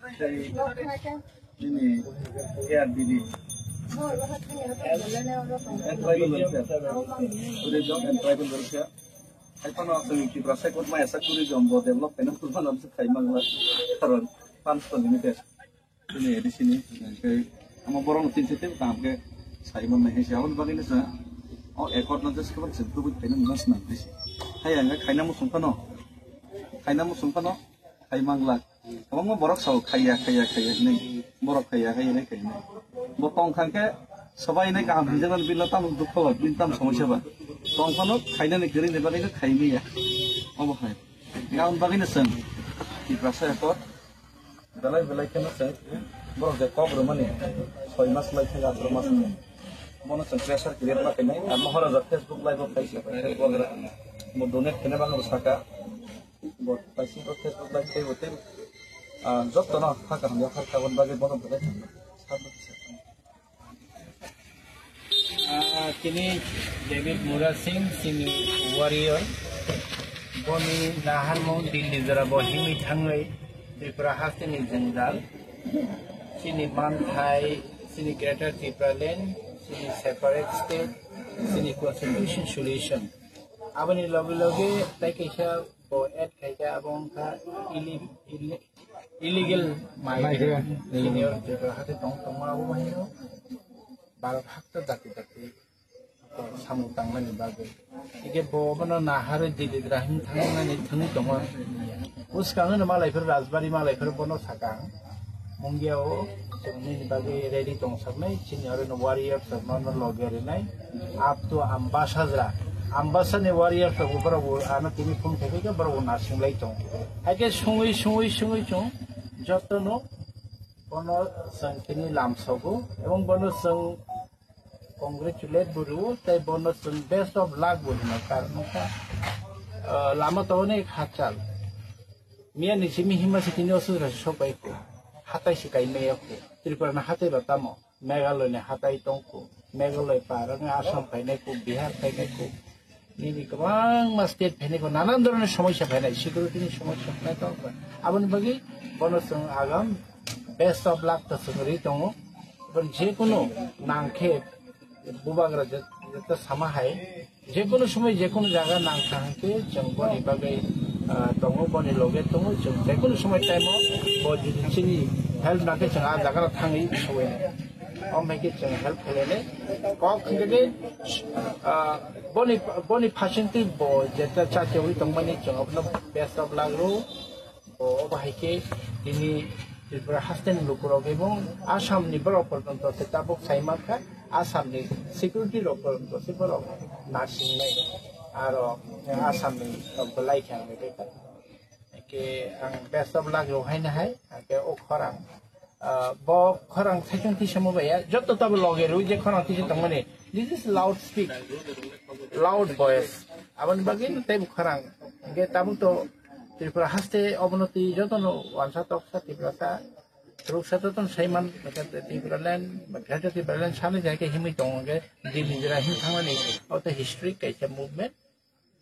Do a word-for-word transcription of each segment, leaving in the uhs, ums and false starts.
Nini A R B D. Tribal welfare. Tourism and tribal welfare. Hai phano chwng Tiprasa kot maya sak tourism bo develop khaina phuru phano bwswk khai mangla. Karon funds to limited. Chini A D C ni, hingke amo borok no tin sete kaham ke sai man nai se. Aboni bagwi no sa o accord no just kabar chwng tubui khaina mas nang se. Hai ang khaina mo sung phano. Khaina mo sung phano. Khai mangla. Kwbangma borok sao khaiya, khaiya, khaiya hinwi. Borok khaiya, khaiya, hinwi khaiya. Bo tong kha khe sobai hinwi kaham hinjaknani bini tamo dukho ba, bini tamo somosya ba. Tong phano khainani kwrwini bagwi no khai manya. Obo hai. Aboni bagwi no chwng Tiprasa Accord belai belai kheno chwng borok je kok rwmani soi mas lai khe atro mas. Bono chwng pressure create ma khainai. Ar Maharaja Facebook live o khai se. Bo donate khene bang saka. Bo kaisa bo Facebook live tei bo tei, ah, jotono ha kaham yaphar kaboni bagwi bono belai hambai. Ah, tini David Mura Singh, chini warrior. Boni naharmung Delhi jora bo himwi thangwi Tripura hasteni jwngjal. Chini manthai, chini Greater Tipraland, chini separate state, chini constitution solution. Aboni loge loge tai kaisa bo add khaikha, abo wngkha illi-, illi-, illegal migrant. Migrant. Senior Tripura hati tong tongma abo bahino Bharat hakta jati jati samung tangnani bagwi. Ike bo bono naharwi Delhi drahim thangnani thangwi tongo. Bwskango no malaiphuru Rajbari malaiphuru bono sakang. Mungia o chwngni bagwi ready tong saknai, chini oro no warrior rok no, no loge rinai. Up to Ambasa jora. Ambasa ni warrior rok bo borok bo ano tini phone khai khe borok bo narsing lai tong. Hai khe sungwi, sungwi, sungwi chung joto no bono chwng tini lamsogo, ebong bono chwng congratulate bo rwo, tei bono chwng best of luck bo hino, karon wngkha, ah, lama to onek hachal. Miya ni simi hima se tini osura se sok bai ko. Hatai se kai meyo ko. Tripura na hatai ba tamo. Meghalaya ni hatai tong ko. Meghalaya par wngwi Assam phainai ko, Bihar phainai ko. Nini kwbangma state phainai ko, nanan dhoroner somosya phainai, security ni somosya phainai tong ko. Aboni bagwi bono chwng agam best of luck to chwng ri tongo. Bon je kunu nang khe bubagra je, jeta sama hai, je kunu somoi je kunu jaga nang thang khe chwng boni bagwi, ah, tongo, boni loge tongo, chwng je kunu somoi time o bo jodi chini help nang khe chwng a jaga rok thangwi sogwi nai. Om hai khe chwng help khailai nai. Kok hwnkhe, ah, boni, boni phasing twi bo jeta chatewi tongmani chwng abono best of luck rw. Bo, obo hai khe tini Tripura hasteni lukurok ebong Assam ni borok porjonto se tabuk sai mankha, Assam ni security rok porjonto se borok nasingnai, aro Assam ni rok belai khe ang bebak. Hingke ang best of luck rok haino hai, hingke o khorang, ah, bo khorang saichung tisa mo baya, joto tabo loge rw je khorang tisa tongmani. This is loud speak, loud voice. Aboni bagwi tei bo khorang. Hingke tabuk to Tripura haste obono twi jotono wansa toksa Tiprasa, ruksa jotono saiman, Tipraland, Greater Tipraland sani jai khe himwi tongo hwnkhe, Delhi jora him thangmani, o tei history kaisa movement,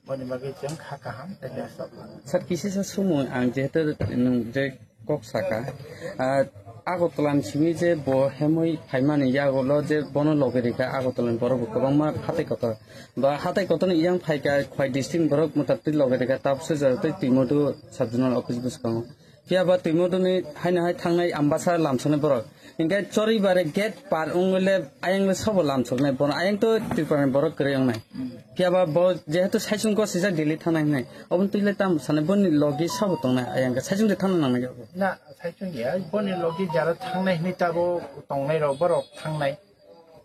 boni bagwi chwng kha kaham tei best of luck. Sir, kisi sa sumo ang jehetu nwng je kok saka, ah, Agartala ni simi je bo hemwi phaimani yagulo je bono loge rikha, Agartala ni borok bo kwbangma hatai kotor. Ba hatai kotorni yang phaikha, Khwai district borok mwtaktwi loge rikha, tabuksa jora tei Twimodu sub-zonal office bwskango. Phiya ba Twimoduni haino hai thangnai Ambasa lamsoknai borok. Hinkhe chorwi bare gate par wngwi le ayang le sobo lamsoknai, bono ayang to Tripura ni borok kwrwi wngnai. Phiya ba bo jehetu saichung gosijak Delhi thangnai hinwi, oboni twi le tamo sanai, boni logi sobo tongnai ayang khe saichung de thangna nangnai khe bo. Na, saichung ya, boni logi jara thangnai hinwi tabo tongnai rok, borok thangnai.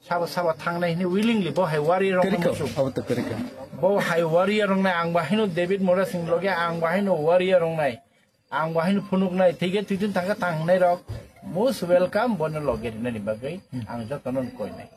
Sabo sabo thangnai hinwi willingly bo hai warrior rok kwrwi kha, muchung. Abo to kwrwi kha. Bo hai warrior wngnai, ang bahino David Murasing loge ang bahino warrior wngnai. Ang bahino phunuknai, thike twitin thangkha tang hinai rok. Most welcome, bono loge rinani bagwi ang jotono koinai.